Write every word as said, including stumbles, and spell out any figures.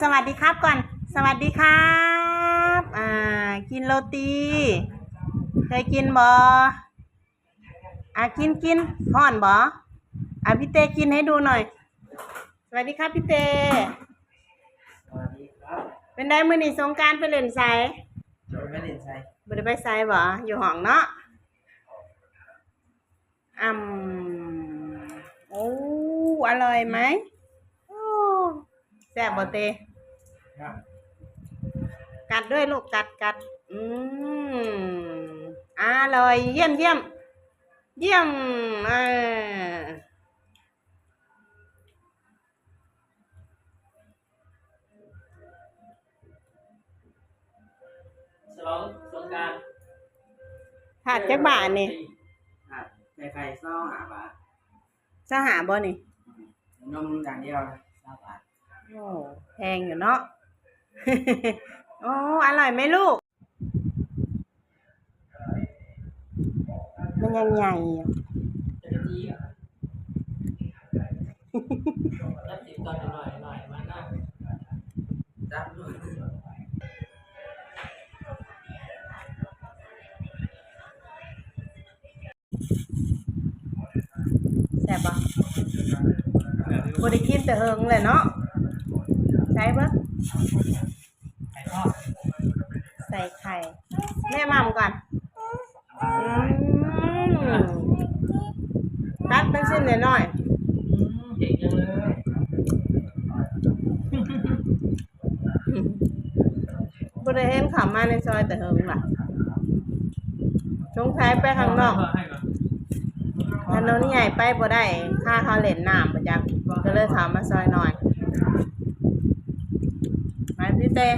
สวัสดีครับก่อน สวัสดีครับ อ่า กินโรตี เคยกินบ่ อ่า กิน กิน ฮ้อนบ่ อ่า พี่เต้กินให้ดูหน่อย สวัสดีครับพี่เต้ สวัสดีครับ เป็นไดมื้อนี้สงกรานต์ไปเล่นไส บ่ได้ไปเล่นไส บ่ได้ไปไสบ่ อยู่ห้องเนาะ อ่ำ โอ้ อร่อยไหม โอ้ แซ่บบ่เต้ ครับ กัดด้วยลูก กัด กัด อืม อร่อย เยี่ยม เยี่ยม เยี่ยม เออ ฉลองสงกรานต์ ถาดจักบาทนี่ ถาดใส่ไข่ซาวห้าบาท ซาวห้าบ่นี่ นมอย่างเดียวซาวบาท โอ้ แพงอยู่เนาะ โอ้ อร่อยไหมลูก มันยังใหญ่อยู่ แซ่บบ่ บ่ได้กินแต่เฮิงเลยเนาะ ใส่เบิ่ง ไข่ทอด ใส่ไข่ แม่หม่ำก่อน อืม กัดเป็นชิ้นน้อยๆ อืม เก่งจังเลย บ่ได้เห็นเขามาในซอยแต่เฮิงล่ะ สงสัยไปข้างนอก ถนนใหญ่ไปบ่ได้ พาเขาเล่นน้ำบ่จัก ก็เลยเขามาซอยน้อย ไปพี่เต้